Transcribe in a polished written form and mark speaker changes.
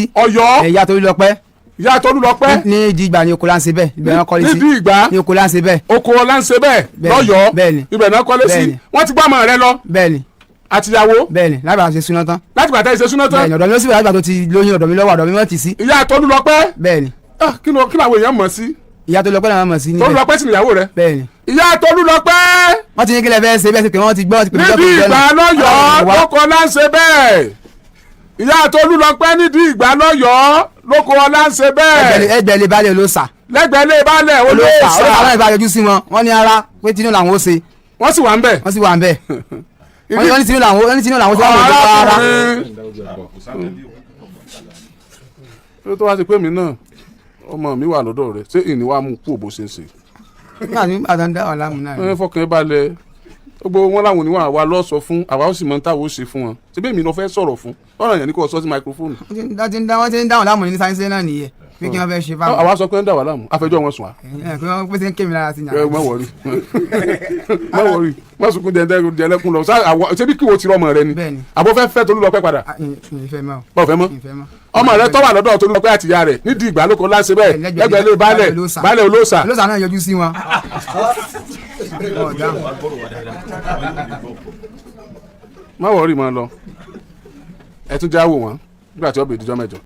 Speaker 1: Ọ̀yọ́.
Speaker 2: Ìyá Tolúlọpẹ́.
Speaker 1: Ìyá Tolúlọpẹ́.
Speaker 2: Ní ìdí ìgbà ní oko láǹṣe bẹ́ẹ̀, ibẹ̀ náà kọ́lé sí.
Speaker 1: Nídìí ìgbà.
Speaker 2: Ní oko láǹṣe bẹ́ẹ̀.
Speaker 1: Oko ọlá ń ṣe bẹ́ẹ̀.
Speaker 2: Bẹ́ẹ̀ni,
Speaker 1: lọ́yọ̀ọ́.
Speaker 2: Bẹ́ẹ̀ni.
Speaker 1: Ibẹ̀ náà kọ́lé sí.
Speaker 2: Bẹ́ẹ̀ni.
Speaker 1: Wọ́n ti gbọ́ ọmọ rẹ lọ.
Speaker 2: Bẹ́ẹ̀ni.
Speaker 1: Àtìyàwó.
Speaker 2: Bẹ́ẹ̀ni, lágbàá ṣe súná tán.
Speaker 1: Láti gbàtà ìṣe súná tán.
Speaker 2: Bẹ́ẹ̀ni, ọ̀dọ̀ mi ló sì wà lágbàá tó ti lóyún, ọ̀dọ̀ mi lọ́wọ́, ọ̀dọ̀ mi wọ́n ti sí.
Speaker 1: Ìyá Tolúlọpẹ́.
Speaker 2: Bẹ́ẹ̀ni.
Speaker 1: Ah, kí làwọn èèyàn mọ̀ sí?
Speaker 2: Ìyá Tolúlọpẹ́ làwọn mọ̀ sí níbẹ̀.
Speaker 1: Tolúlọpẹ́ sì níyàwó rẹ.
Speaker 2: Bẹ́ẹ̀ni.
Speaker 1: Ìyá Tolúlọpẹ́.
Speaker 2: Wọ́n ti ní kí lẹ fẹ́ ṣe bẹ́ẹ̀ sì pé wọ́n ti gbọ́, ti pè mí
Speaker 1: nídìí
Speaker 2: lọ́kùnrin
Speaker 1: ìgbà
Speaker 2: náà.
Speaker 1: lọ́yọ̀ọ́
Speaker 2: Wá.
Speaker 1: lóko ọlá ń ṣe bẹ́ẹ̀. Ìyá Tolúlọpẹ́ nídìí ìgbà lọ́yọ̀ọ́ lóko ọlá ń ṣe bẹ́ẹ̀.
Speaker 2: Ẹgbẹ́ lè balẹ̀ olóòsà.
Speaker 1: Lẹ́gbẹ̀ẹ́ lé baálẹ̀
Speaker 2: olóòsà
Speaker 1: olóòsà.
Speaker 2: Olóòsà náà ìbá yọjú sí wọn, wọ́n ní ara pé tinú làwọn ó ṣe.
Speaker 1: Wọ́n sì wà ń bẹ̀.
Speaker 2: Wọ́n sì wà ń bẹ̀. Wọ́n ní tinú làwọn, wọ́n ní tinú làwọn ó ṣe, wọ́n lè dé ara.
Speaker 1: Arákùnrin tó wá sí pé mi náà, ọmọ mi wà lọ́dọ̀ rẹ̀, ṣé ìní wa mú kú òbó ṣe ń ṣe?
Speaker 2: Nígbà tí nígbà tó ń dá wà láàmú náà.
Speaker 1: Ẹ fọkàn ẹ balẹ̀, gbogbo wọn làwọn oníwọ̀n àwa lọ sọ fún àwa, ó sì mọ táwọn ó ṣe fún wọn. Ṣé bẹ́ẹ̀ mi lọ fẹ́ sọ̀rọ̀ fún ọ̀rọ̀ yẹn ní kò sọ sí microphone.
Speaker 2: Wọ́n ti ń dáhùn láàmú ní sáyẹ́nsì náà nìyẹn, pé kí wọ́n fẹ́ ṣe fáwọn.
Speaker 1: Àwa sọ pé ń dà wá láàmú, àfẹjọ́ wọn sùn wá.
Speaker 2: Ẹ pé wọ́n pèsè ń kémi lára sí
Speaker 1: Ẹ
Speaker 2: yàrá.
Speaker 1: má worry, má worry, má sunkún jẹlẹkùn lọ. Ṣé bí kí wo ti rọmọ rẹ ni?
Speaker 2: Bẹ́ẹ̀ni.
Speaker 1: Àbọ̀ fẹ́ fẹ́ Tolúlọpẹ́ padà?
Speaker 2: Ìfẹ́ mọ́.
Speaker 1: Bọ́ fẹ́ mọ́?
Speaker 2: Ìfẹ́ mọ́.
Speaker 1: Ọmọ rẹ tó wà lọ́dọ̀ Tolúlọpẹ́ àtìyá rẹ̀ nídìí ìgbà lóko láṣẹ bẹ́ẹ̀, lẹ́gbẹ̀ẹ́ lé baálẹ̀, baálẹ̀ olóòsà.
Speaker 2: Olóòsà náà yọjú sí wọn. Ọ̀ dáhùn.
Speaker 1: Má worry, má lọ, ẹ tún já wò wọ́n nígbà tí ó bèè díjọ́ mẹ́jọ.